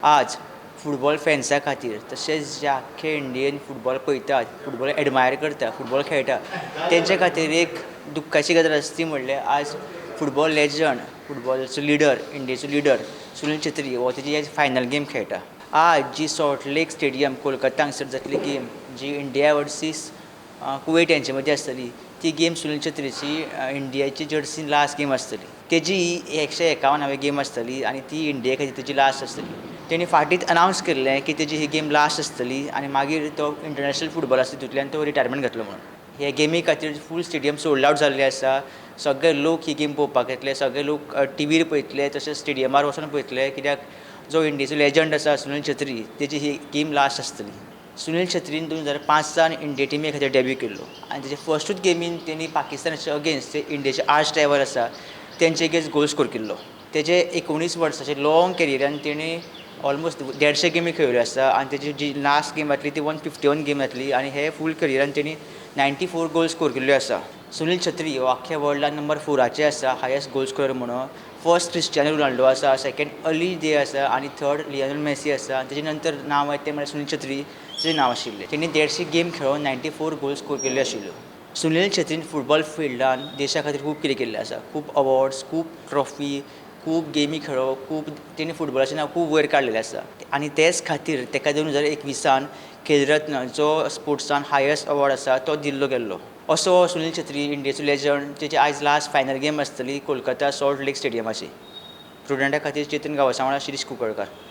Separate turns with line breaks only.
आज फुटबॉल फॅन्सा खातीर तशेंच जे आख्खे इंडियन फुटबॉल पळयतात, फुटबॉल एडमायर करता, फुटबॉल खेळटा, तेंचे खातीर एक दुख्खाची गजाल आसा. ती म्हणल्यार आज फुटबॉल लेजंड, फुटबॉलाचो लिडर, इंडियेचो लिडर सुनील छेत्री हो तेजी आयज फायनल गेम खेळटा. आज जी सॉल्ट लेक स्टेडियम, कोलकाता हांगसर जातली गेम, जी इंडिया वर्सीस कुवेट हेंचे मदीं आसतली, ती गेम सुनील छेत्रीची इंडियाची जर्सीन लास्ट गेम आसतली. तेजी ही 151वी गेम आसतली आनी ती इंडिये खातीर तेजी लास्ट आसतली. तेणी फाटींच अनावन्स केल्लें की तेजी ही गेम लास्ट आसतली आनी मागीर तो इंटरनॅशनल फुटबॉल आसा तितूंतल्यान तो रिटायरमेंट घेतलो म्हणून. हे गेमी खातीर फूल स्टेडियम सोल्ड आवट जाल्लें आसा. सगळे लोक ही गेम पळोवपाक येतले, सगळे लोक टिवीर पळयतले, तशेंच स्टेडियमार वचून पळयतले, कित्याक जो इंडियेचो लेजंड आसा सुनील छेत्री, तेजी ही गेम लास्ट आसतली. सुनील छेत्रीन 2005सान इंडिया टिमी खातीर डेब्यू केल्लो आनी तेजे फर्स्टूच गेमीन तेणी पाकिस्तानाचे अगेन्स्ट, ते इंडियेचे आर्च रायवल आसा, तेंचे अगेन्स्ट गोल स्कोर केल्लो. तेजे 19 वर्साचे लॉंग करियरान तेणी ऑलमोस्ट 150 गेमी खेळिल्ल्यो आसा आनी तेजी जी लास्ट गेम जातली ती 151 गेम जातली आनी हे फूल करियरान तेणी 94 गोल स्कोर केल्ल्यो आसा. सुनील छेत्री हो आख्ख्या वर्ल्डान नंबर फोराचेर आसा हायस्ट गोल स्कोरर म्हणून. फर्स्ट क्रिस्टियानो रोनाल्डो आसा, सेकंड अली दे आसा आनी थर्ड लियोनल मेसी आसा आनी तेजे नंतर नांव येता तें म्हळ्यार सुनील छेत्री तेजें नांव आशिल्लें. तेणी 150 गेम खेळोन 94 गोल स्कोर केल्ल्यो आशिल्ल्यो. सुनील छेत्रीन फुटबॉल फिल्डान देशा खातीर खूब कितें केल्लें आसा. खूब अवॉर्ड्स, खूब ट्रॉफी, खूब गेमी खेळो, खूब तेणी फुटबॉलाचें नांव खूब वयर काडलेलें आसा आनी तेच खातीर तेका 2021सान खेलरत्न, जो स्पोर्ट्सान हायस्ट अवॉर्ड आसा, तो दिल्लो गेल्लो. असो सुनील छेत्री, इंडियेचो लेजंड, तेजी आयज लास्ट फायनल गेम आसतली कोलकाता सॉल्ट लेक स्टेडियमाची. प्रुडंटा खातीर चेतन गांवसा वांगडा शिरीष कुंकळकार.